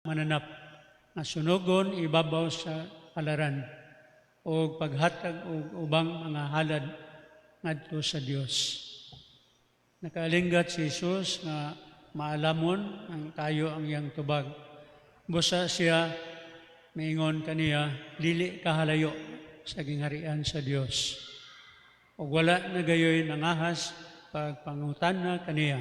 Mananap nga sunugon ibabaw sa halaran o paghatag og ubang mga halad ngadto sa Dios. Nakaalinggat si Jesus nga maalamon ang kayo ang iyang tubag. Busa siya miingon kaniya, "Dili ka halayo sa gingharian sa Dios." Ug wala na gayoy nangahas pagpangutana kaniya.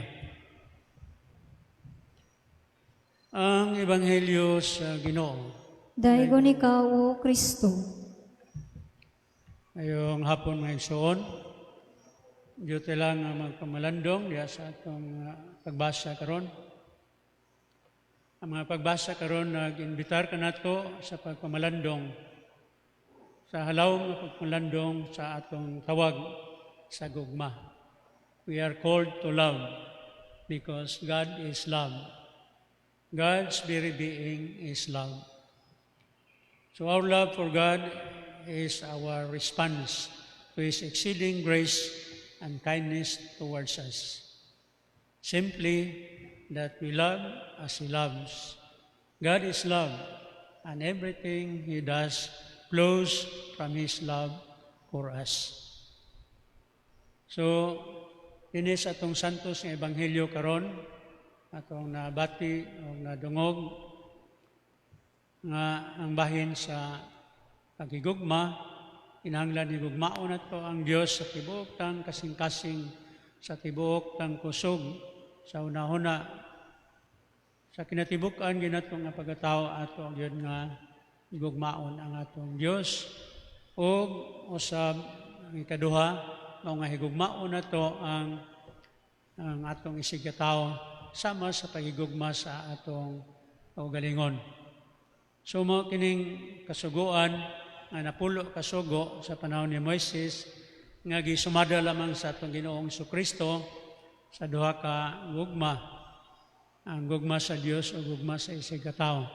Ang Ebanghelyo sa Ginoo. Daygon ikaw, O Kristo. Ngayong hapon, mga igsoon, duty lang nga magpamalandong diya sa atong pagbasa karon. Ang mga pagbasa karon nag-imbitar kanato sa pagpamalandong, sa halaw nga pagpamalandong sa atong tawag sa gugma. We are called to love because God is love. God's very being is love. So our love for God is our response to His exceeding grace and kindness towards us. Simply that we love as He loves. God is love, and everything He does flows from His love for us. So, dinhi sa atong Santos nga Ebanghelyo karon, atong nabati o nadungog nga ang bahin sa pagigugma, kinahanglan higugmaon nato ang Dios sa tibuok tang kasing-kasing, sa tibuok tang kusog, sa hunahuna, sa kinatibuk-an ginato nga pagkatao, ato gyud nga higugmaon ang atong Dios. Ug usab ang ikaduha mao nga higugmaon nato ang atong isigkatawo sama sa pagigugma sa atong kaugalingon. So mao kining kasuguan nga napulo ka sugo sa panahon ni Moises nga gisumada lamang sa atong Ginoong Kristo sa duha ka gugma, ang gugma sa Dios o gugma sa isigkatawo.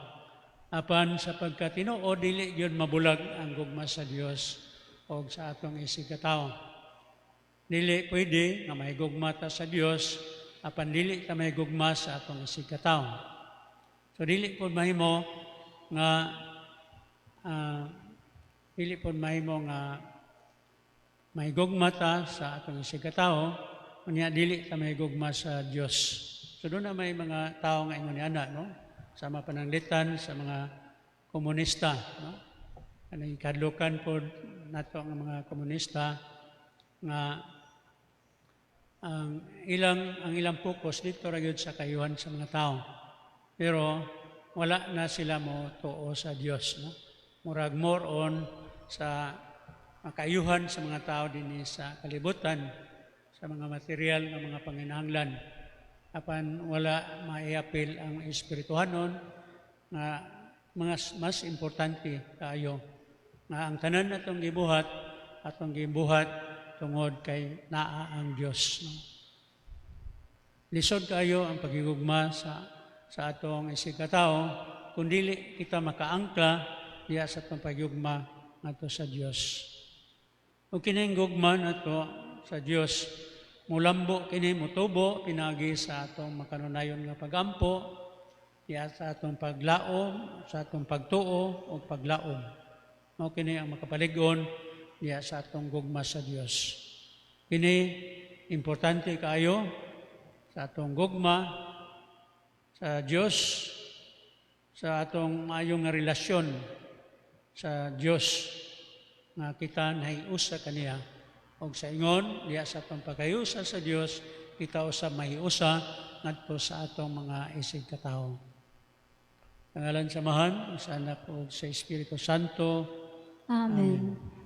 Apan sa pagkatinuod, dili gyud mabulag ang gugma sa Dios o sa atong isigkatawo. Dili pwede nga mahigugma ta sa Dios apan dili ta mahigugma sa atong isigkatawo. So dili pod mahimo nga mahigugma ta sa atong isigkatawo unya dili ta mahigugma sa Dios. So duna may mga tao nga ingon ana, no? Sama pananglitan sa mga komunista, no? Kanang kadlukan pod nato ang mga komunista nga ang ilang focus didto ra gyud sa kayuhan sa mga tao. Pero wala na sila mo tuo sa Dios, no? Murag more on sa makayuhan sa mga tao dinhi sa kalibutan, sa mga material nga mga panginahanglan. Apan wala maiapil ang espirituhanon nga mga mas importante kaayo nga ang tanan natong gibuhat, atong gibuhat tungod kay naa ang Dios, no? Lisod kaayo ang pagigugma sa atong isigkatawo kung dili kita makaangkla diya sa atong pagyugma ngadto sa Dios. Ug kining gugma nato sa Dios mulambo kini, mutubo pinaagi sa atong makanunayon nga pagampo, diya sa atong paglaom, sa atong pagtuo ug paglaom. Mao kini ang makapalig-on diya sa atong gugma sa Dios. Kini importante kaayo sa atong gugma sa Dios, sa atong maayong nga relasyon sa Dios nga kita nahiusa kaniya. Og sa ingon diya sa atong pagkahiusa sa Dios, kita usab mahiusa ngadto sa atong mga isigkatawo. Sa ngalan sa Amahan, sa Anak ug sa Espiritu Santo. Amen.